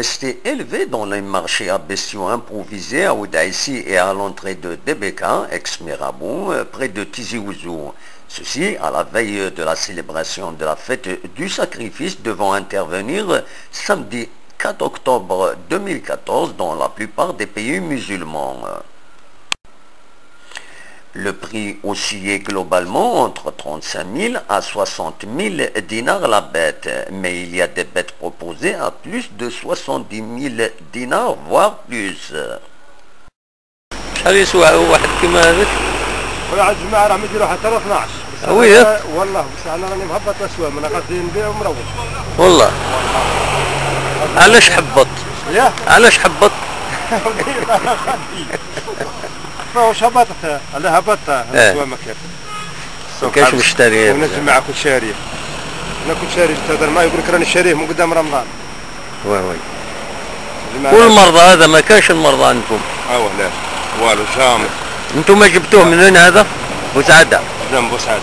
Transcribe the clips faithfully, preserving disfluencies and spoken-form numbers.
C'était élevé dans les marchés à bestiaux improvisés à Oued Aïssi et à l'entrée de Debeka, ex-Mirabou, euh, près de Tizi Ouzou. Ceci à la veille de la célébration de la fête du sacrifice devant intervenir samedi quatre octobre deux mille quatorze dans la plupart des pays musulmans. Le prix oscillait globalement entre trente-cinq mille à soixante mille dinars la bête, mais il y a des bêtes proposées à plus de soixante-dix mille dinars, voire plus. شحال يسوى واحد كيما هذاك؟ ولا عاد الجماعة راهم يديروا حتى ل اثناش. بصح أويه؟ أنا، والله، بصح أنا راني مهبط الأسواق، أنا غادي نبيع ومروح. والله؟ علاش حبط؟ ياه؟ علاش حبط؟ فواش هبطت؟ على هبطت، إيه. الأسواق ما كاين. ما كاينش مشتري. ونجمع كل شاريه. أنا كنت شاري، تهضر معاه يقول لك: "راني شاريه من قدام رمضان". وي، وي. كل مرضى هذا ما كانش المرضى عندكم؟ اه، لا. والو، جامي. انتم جبتوه من وين هذا؟ بوسعادة؟ لا، من بوسعادة.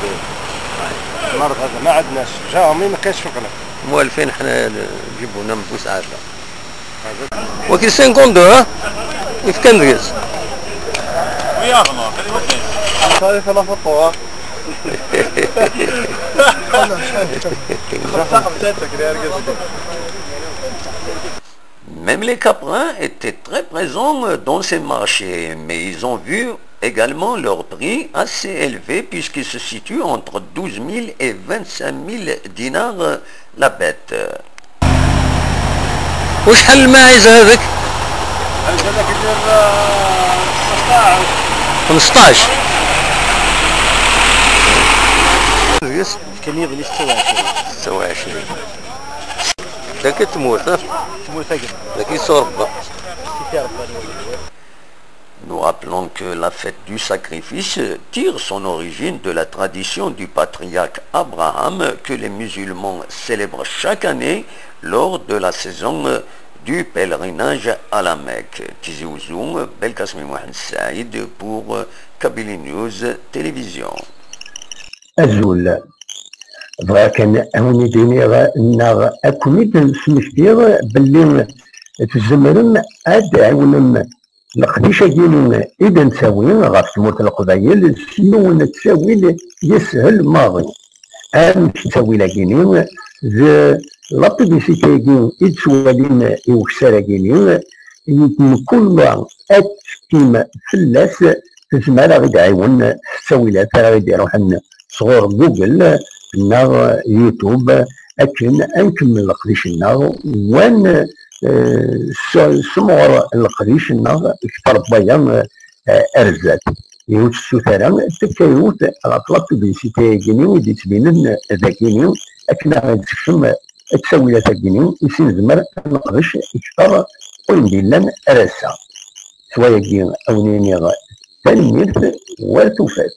المرض هذا ما عندناش، جامي ما كانش في القلب. موالفين حنا نجيبونا من بوسعادة. وكي سينكوندو، ها؟ يفكان ديز. ويا غلا، خلي وجهي. صافي، في لافوطو، ها؟ Même les Caprins étaient très présents dans ces marchés, mais ils ont vu également leur prix assez élevé puisqu'il se situe entre douze mille et vingt-cinq mille dinars la bête. وشحال الماعز هذاك؟ هذاك يدير، آه، خمسطاش. خمسطاش. كان يبني ستة وعشرين. ستة وعشرين. ذاك تموت، ها؟ تموت أجمع. ذاك يسور ربا. كيف يا ربا؟ Nous rappelons que la fête du sacrifice tire son origine de la tradition du patriarche Abraham que les musulmans célèbrent chaque année lors de la saison du pèlerinage à la Mecque. Tizi Ouzou, Belkacem Mohamed Saïd pour Kabylie News Télévision. Azul. Bɣiɣ kan ad wen-id-iniɣ neɣ ad ken-id-smektiɣ belli tzemrem ad d-tɛiwnem leqdic-agi-nni i d-nettawi ɣef tmurt n Leqbayel s yiwen n ttawil yeshel maḍi. Amek ttawil-agi-nni d la publicité-agi i d-ttwalin i ukessar-agi-nni, mkul ma ad tekkim fell-as, tezmer ad aɣ-id-tɛiwen s ttawilat ara aɣ-id-iruḥen sɣur Google neɣ YouTube, akken ad nkemmel leqdic-nneɣ, wan, eh, s-, semɣer leqdic-nneɣ kter n waya, eh, ar zdat. Yiwet tessut ara, tefka yiwet ɣef la publicité-agi-nni i d-yettbinen dagini, akken ad d-sekcem ttawilat-agi-nni, i sin nezmer ad neqdec kter n wayen d-yellan ar ass-a. S wayagi, ad wen-iniɣ tanemmirt, war tufat.